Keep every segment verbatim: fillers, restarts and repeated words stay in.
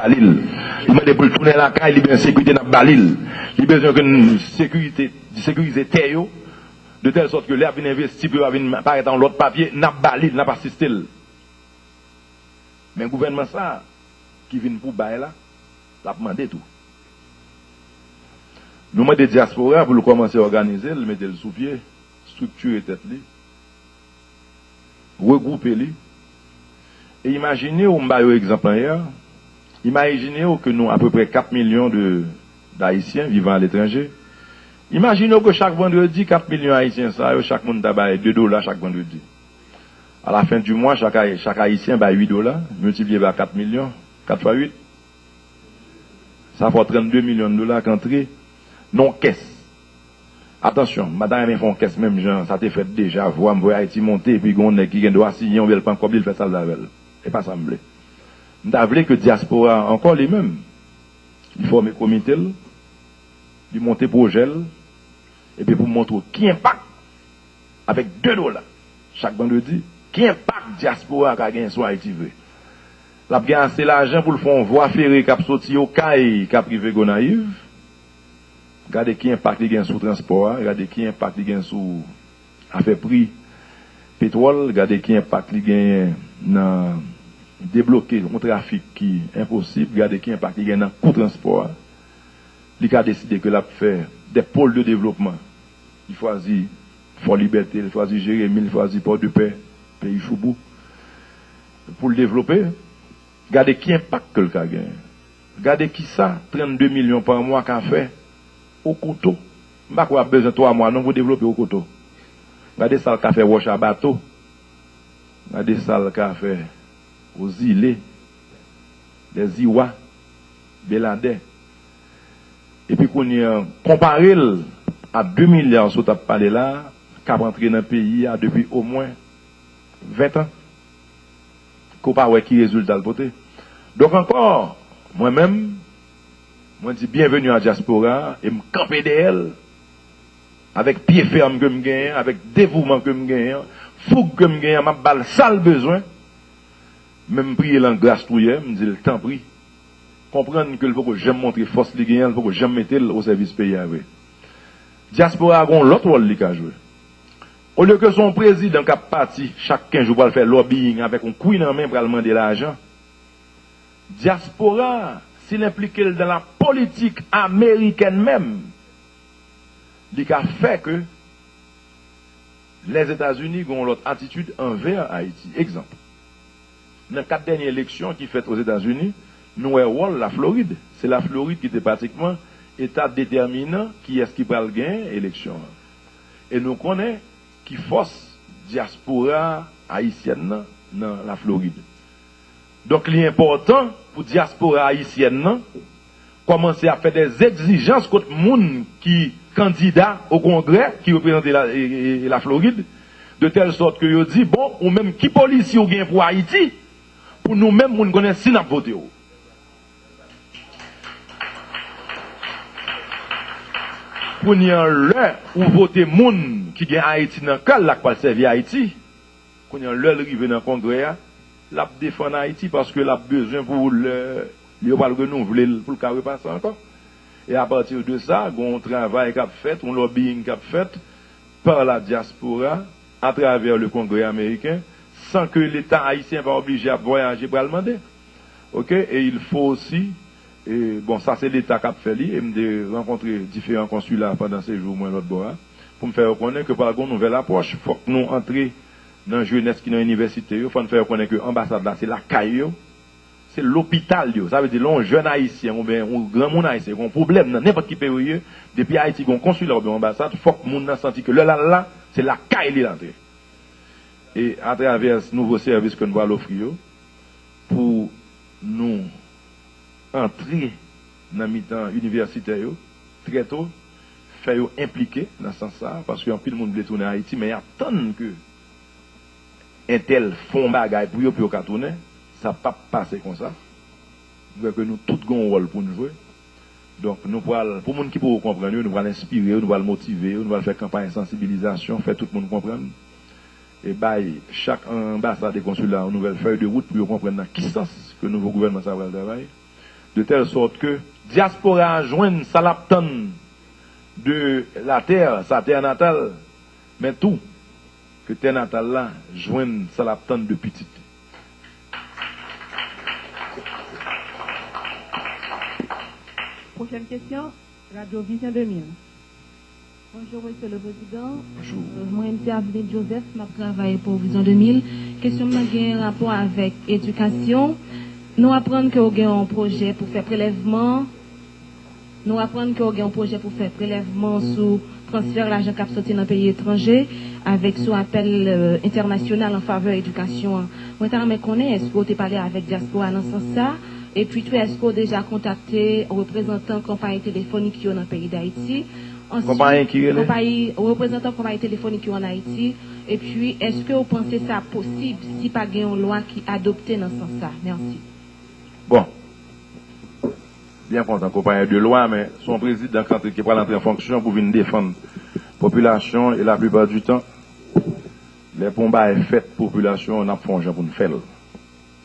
ba li l. Li mande pou l tounen lakay li, bezwen sekirite, n ap ba li l. Li bezwen ke n sekirite, sekirize tè yo, de tèl sòt ke lè y ap vin envesti pou yo vin parèt an lòt papye, n ap ba li l, n ap asiste l. Men gouvènman sa a ki vin pou bay la, l ap mande tou. Nou mande dyaspora pou l kòmanse òganize l, mete l sou pye, estriktire tèt li, regwoupe li. E imajine w, m ba yo egzanp la yè, imajine w ke nou apeprè kat milyon de, d Ayisyen vivan aletranje. Imajine w ke chak vandredi, kat milyon Ayisyen sa yo, chak moun ta bay de dola chak vandredi. A la fen di mwa, chak, Ay- chak Ayisyen bay uit dola, miltipliye pa kat milyon, kat fwa uit, sa fè w trannde milyon dola k antre nan yon kès. Atansyon, m pa ta renmen fè yon kès menm jan sa te fèt deja, vwa m voye Ayiti monte, epi gen yon nèg ki gen dwa siyen yon bèl pankòb li, l fè sa l vle avè l. E pa sa m vle. M ta vle ke dyaspora a ankò li menm, li fòme komite l, li monte pwojè l, epi pou montre w ki enpak avèk de dola chak vandredi, ki enpak dyaspora a ka genyen sou Ayiti vre? L ap gen ase lajan pou l fè yon vwa fere k ap soti Okay, k ap rive Gonayiv. Gade ki enpak li gen sou transpò a, gade ki enpak li gen sou afè pri petwòl, gade ki enpak li genyen nan debloke yon trafik ki enposib, gade ki enpak li gen nan kou transpò a. Li ka deside ke l ap fè de pôle de développement. Li chwazi Fò Libète, li chwazi Jeremi, li chwazi Pòdepè, peyi Choubou, pou l devlope. Gade ki enpak ke l ka genyen. Gade kisa trannde milyon pa mwa ka fè Okoto. M pa kwè ap bezwen twa mwa non pou devlope Okoto. Gade sa l ka fè Wòch a Bato. Gade sa l ka fè Ozile, Lèziwa, Beladè. Epi kounye a, konpare l a de milya sa w t ap pale la, k ap antre nan peyi a depi omwen ven tan, ke w pa wè ki rezilta l pote. Donk ankò, mwen menm, mwen di byenveni a dyaspora a, e m kanpe dèyè l avèk pye fèm ke m genyen, avèk devouman ke m genyen, foug ke m genyen, m ap ba l sa l bezwen. Men m priye l an gras tou yè, m di l tanpri, konprann ke l poko janm montre fòs li genyen, l poko janm mete l o sèvis peyi a vre. Dyaspora a gen yon lòt wòl li ka jwe. Olye ke se yon prezidan k ap pati chak kenz jou pou al fè lobbying avèk yon kwi nan men pou al mande lajan, dyaspora a, si l enplike l dan la politik amerikèn menm, li ka fè ke Lèzetazini gen yon lòt atitid anvè Ayiti. Egzanp, nan kat dènye eleksyon ki fèt Ozetazini, nou wè wòl Laflorid. Se Laflorid ki te pratikman eta detèminan kiyès ki pral genyen eleksyon an. E nou konnen ki fòs dyaspora ayisyèn nan nan Laflorid. Donk, li enpòtan pou dyaspora ayisyèn nan kòmanse ap fè dè egzijans kont moun ki kandida o Kongrè, ki reprezante la, e, e, e Laflorid, de tèl sòt ke yo di, bon, ou menm, ki polisi w gen pou Ayiti, pou nou menm, moun konnen si n ap vote w. Kounye a, lè ou vote moun ki gen Ayiti nan kè l la, k pral sèvi Ayiti, kounye a, lè l rive nan Kongrè a, l ap defann Ayiti paske l ap bezwen pou lè yo pral renouvle l, pou l ka repase ankò. E apati de sa, gen yon travay k ap fèt, yon lobbying k ap fèt pa la dyaspora atravè le Kongrè ameriken, san ke Leta ayisyen pa oblije ap vwayaje pral mande. Oke, e il fo osi, e, bon, sa se Leta k ap fè li, e m te rankontre diferan konsila pandan sejou mwen lòt bò a, pou m fè yo konnen ke pral gen yon nouvèl apwòch. Fòk nou antre nan jenès ki nan inivèsite yo, fò n fè yo konnen ke anbasad la se lakay yo, se lopital yo. Sa vle di, lè yon jèn ayisyen oubyen yon granmoun ayisyen gen yon pwoblèm nan nenpòt ki peyi yo ye, depi Ayiti gen yon konsila oubyen yon anbasad, fòk moun nan santi ke lè l al la, se lakay li l antre. E atravè nouvo sèvis ke nou pral ofri yo, pou nou antre nan mitan inivèsitè yo trè to, fè yo enplike nan sans sa a, paske anpil moun vle tounen Ayiti, men y ap tann ke entèl fè yon bagay pou yo, pou yo ka tounen. Sa p ap pase konsa. M kwè ke nou tout gen yon wòl pou n jwe. Donk, nou pral, pou moun ki poko konprann yo, nou pral enspire yo, nou pral motive yo, nou pral fè kanpay sansibilizasyon, fè tout moun konprann. E bay chak anbasad e konsila yon nouvèl fèy de wout pou yo konprann nan ki sans ke nouvo gouvènman sa a pral travay. de telle sorte que dyaspora a jwenn sa l ap tann de la terre, sa tè natal, men tou ke tè natal la jwenn sa l ap tann de pitit li. Pwochèn kesyon, Radyo Vizyon de mil. Bonjou, Mesye le Prezidan. Bonjou. Euh, mwen, se Avnil Joseph, m ap travay pou Vizyon de mil. Kesyon m nan gen rapò avèk edikasyon. Nou aprann ke w gen yon pwojè pou fè prelèvman. Nou aprann ke w gen yon pwojè pou fè prelèvman sou transfè lajan k ap soti nan peyi etranje avèk sou apèl, euh, entènasyonal an favè edikasyon an. Mwen ta renmen konnen, èske w te pale avèk dyaspora nan sans sa? Epi tou, èske w deja kontakte reprezantan konpayi telefonik yo nan peyi Dayiti? Answit, konpayi ki rele? Konpayi, reprezantan konpayi telefonik yo ann Ayiti. Epi, èske w panse sa posib si pa gen yon lwa ki adopte nan sans sa? Mèsi. Bon. Byen kontan ke w pa gen de lwa, men se yon prezidan k antre, ki pral antre an fonksyon pou vin defann popilasyon, e laplipa di tan, lè pou yon bagay fèt popilasyon, n ap fè yon jan pou n fè l.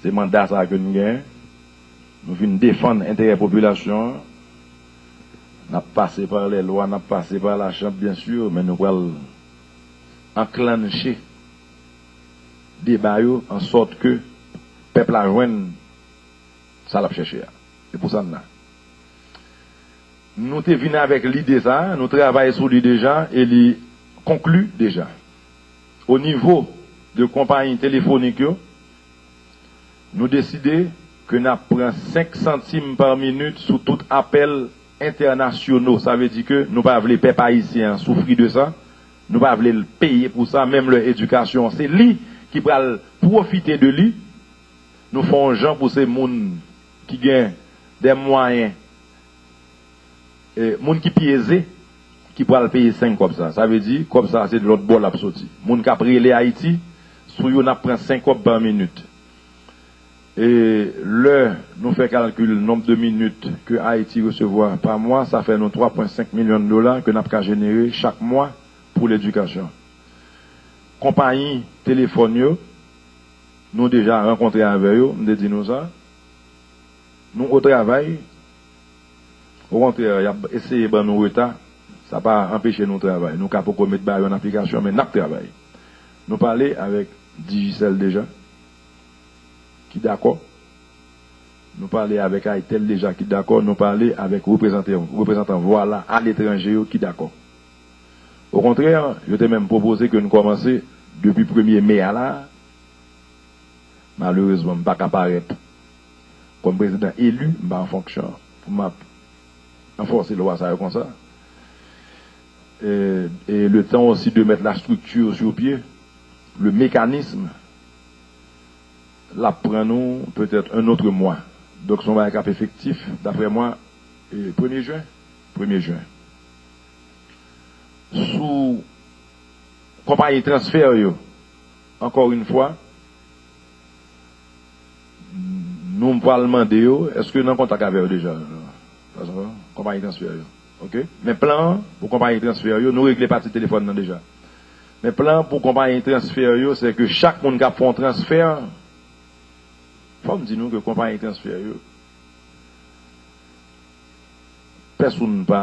Se manda sa a ke n genyen. Nou vin defann enterè popilasyon an. N ap pase pa lè lwa, n ap pase pa lachanm, byen si, men nou pral anklanche deba yo, an sòt ke pèp la jwenn sa l ap chèche a. Se pou sa n la. Nou te vin avèk lide sa a, nou travay sou li deja, e li konkli deja. O nivo de konpayi telefonik yo, nou deside ke n ap pran senk santim pa minit sou tout apèl entènasyonal. Sa vle di ke nou pa vle pèp ayisyen an soufri de sa. Nou pa vle l peye pou sa, menm lè edikasyon an, se li ki pral pwofite de li. Nou fè yon jan pou se moun ki gen de mwayen, e, moun ki pi eze, ki pral peye senk kòb sa. Sa vle di, kòb sa, se de lòt bò l ap soti. Moun k ap rele Ayiti, sou yo, n ap pran senk kòb pa minit. E lè nou fè kalkil nonb de minit ke Ayiti resevwa pa mwa, sa fè nou twa pwen senk milyon dola ke n ap ka jenere chak mwa pou ledikasyon. Konpayi telefòn yo, nou deja rankontre avè yo, m te di nou sa. Nou o travay. Okontrè, y ap eseye ban nou reta. Sa pa anpeche nou travay. Nou ka poko met ba yo an aplikasyon, men n ap travay. Nou pale avèk Digicel deja, ki dakò. Nou pale avèk Airtel deja, ki dakò. Nou pale avèk reprezante-, reprezantan Vwa la aletranje yo, ki dakò. Okontrè, yo te menm pwopoze ke n kòmanse depi premye me a la. Malerezman, m pa ka parèt kòm prezidan eli, m pa an fonksyon pou m ap anfòse lwa sa yo konsa. E, e le temps aussi de mettre la structure sur pied, le mécanisme, l ap pran nou petèt un autre mois. Donk, se yon bagay k ap efektif, daprè mwen, e, premye jen, premye jen. Sou konpayi transfè yo, encore une fois, nou pral mande yo, èske yo nan kontak avè yo deja? Konpayi transfè yo. Oke? Men plan an pou konpayi transfè yo, nou regle pati telefòn nan deja. Men plan an pou konpayi transfè yo, se ke chak moun k ap fè yon transfè, fò m di nou ke konpayi transfè yo, pèsonn pa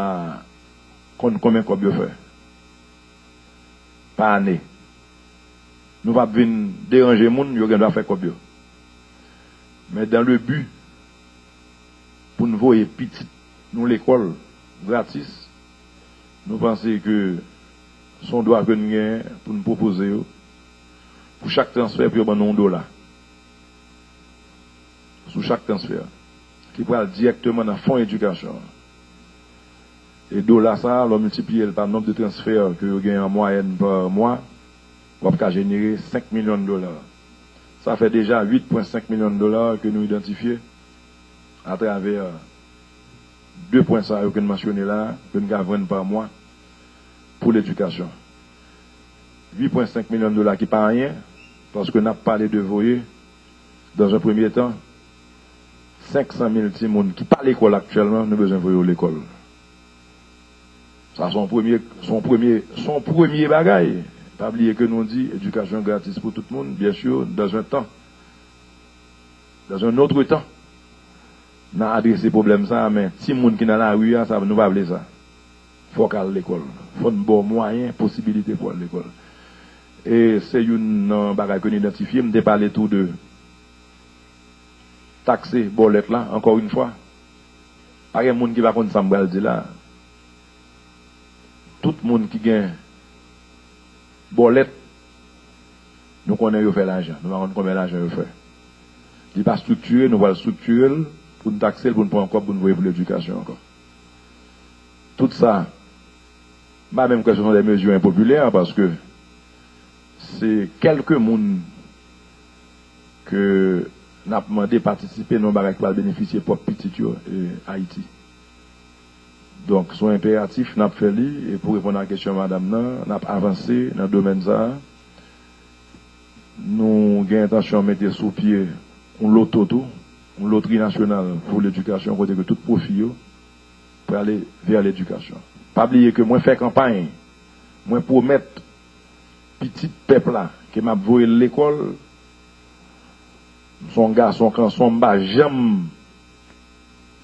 konn konbyen kòb yo fè pa ane. Nou p ap vin deranje moun, yo gen dwa fè kòb yo. Men dans le but pou n voye pitit nou lekòl gratis, nou panse ke se yon dwa ke n genyen pou n pwopoze yo, pou chak transfè, pou yo ban nou yon dola sou chak transfè, ki pral dirèkteman nan fon edikasyon an. E dola sa a, lè w miltipliye l pa nonb de transfè ke yo gen an mwayèn pa mwa, w ap ka jenere senk milyon dola. Sa fè deja uit pwen senk milyon dola ke nou idantifye atravè de pwen sa yo ke n mansyone la a, ke n ka jwenn pa mwa pou ledikasyon. Uit pwen senk milyon dola ki pa anyen, paske n ap pale de voye, dans un premier temps, senk san mil timoun ki pa lekòl aktyèlman, nou bezwen voye yo lekòl. Sa se yon premye, se yon premye, se yon premye bagay. Pa bliye ke nou di edikasyon gratis pou tout moun, byen si, dans un temps, dans un autre temps. N a adrese pwoblèm sa a, men timoun ki nan lari a, sa, nou pa vle sa. Fòk al lekòl. Fò n ba w mwayen, posibilite pou al lekòl. E se youn nan bagay ke n idantifye. M te pale tou de takse bòlèt la, ankò yon fwa. Pa gen moun ki pa konn sa m pral di la. Tout moun ki gen bòlèt, nou konnen yo fè lajan. Nou pa konn konbyen lajan yo fè. Li pa estriktire, nou pral estriktire l pou n takse l, pou n pran kòb, pou n voye pou ledikasyon ankò. Tout sa, m pa menm kwè se yon de mezi enpopilè, paske se kèlke moun ke n ap mande patisipe nan yon bagay ki pral benefisye pwòp pitit yo, e, Ayiti. Donk, se yon enperatif, n ap fè li, e pou reponn a kesyon madanm nan, n ap avanse nan domèn sa a. Nou gen entansyon mete sou pye yon loto tou, yon lotri nasyonal pou ledikasyon, kote ke tout pwofi yo prale vè ledikasyon. Pa bliye ke mwen fè kanpay, mwen pwomèt pitit pèp la ke m ap voye l lekòl. M se yon gason kanson, m pa janm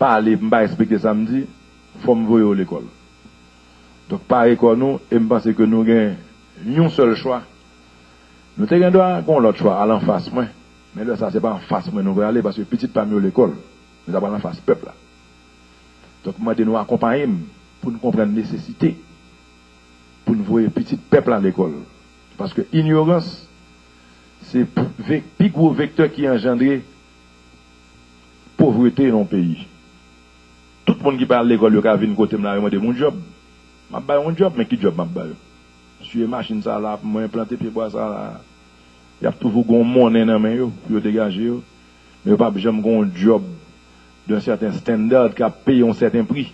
pale, m pa respekte sa m di, fò m voye w lekòl. Donk, pare kò nou, e m panse ke nou gen yon sèl chwa. Nou te gen dwa gen yon lòt chwa, al anfas mwen. Men lè sa, se pa anfas mwen nou prale, paske pitit pa m yo lekòl. Nou ta pral anfas pèp la. Donk, m mande nou akonpaye m pou n konprann nesesite pou n voye pitit pèp la lekòl. Paske inyorans, se p-, ve-, pi gwo vektè ki anjandre povrete nan yon peyi. Tout moun ki pa al lekòl, yo ka vin kote m la, yo mande m yon djòb. M ap ba yo yon djòb, men ki djòb m ap ba yo? Siye machin sa la pou mwen, plante pyebwa sa la. Y ap toujou gen yon monnen nan men yo pou yo degaje yo. Men yo p ap janm gen yon djòb d'un certain standard k ap peye yon sèten pri.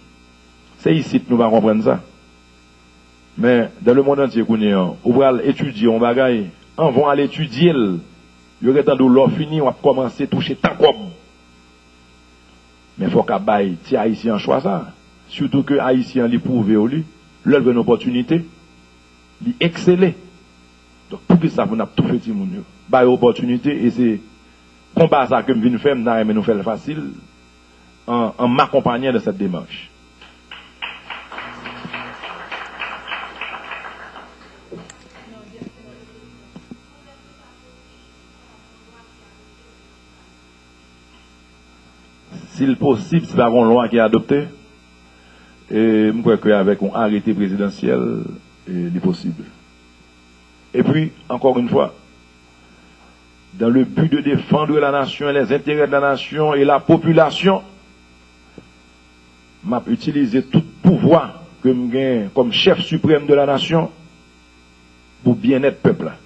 Se isit nou pa konprann sa. Men, dans le monde entier kounye an, ou pral etidye yon bagay, anvan w al etidye l, yo gentan di w lè w fini, w ap kòmanse touche tan kòb. Men fòk ap bay ti Ayisyen an chwa sa. Sitou ke Ayisyen an, li pwouve w li, lè l jwenn opòtinite, li eksele. Donk, poukisa pou n ap toufe timoun yo? Ba yo opòtinite, e se konba sa ke m vin fè, m ta renmen nou fè l fasil, en, en m'accompagnant dans cette démarche. Si l posib, si pa gen yon lwa ki adopte, e m kwè ke avèk yon arete prezidansyèl, e li posib. Epi, encore une fois, dans le but de défendre la nation et les intérêts de la nation et la population, m ap itilize tout pouvwa ke m gen kòm chèf siprèm de la nation pou byennèt pèp la.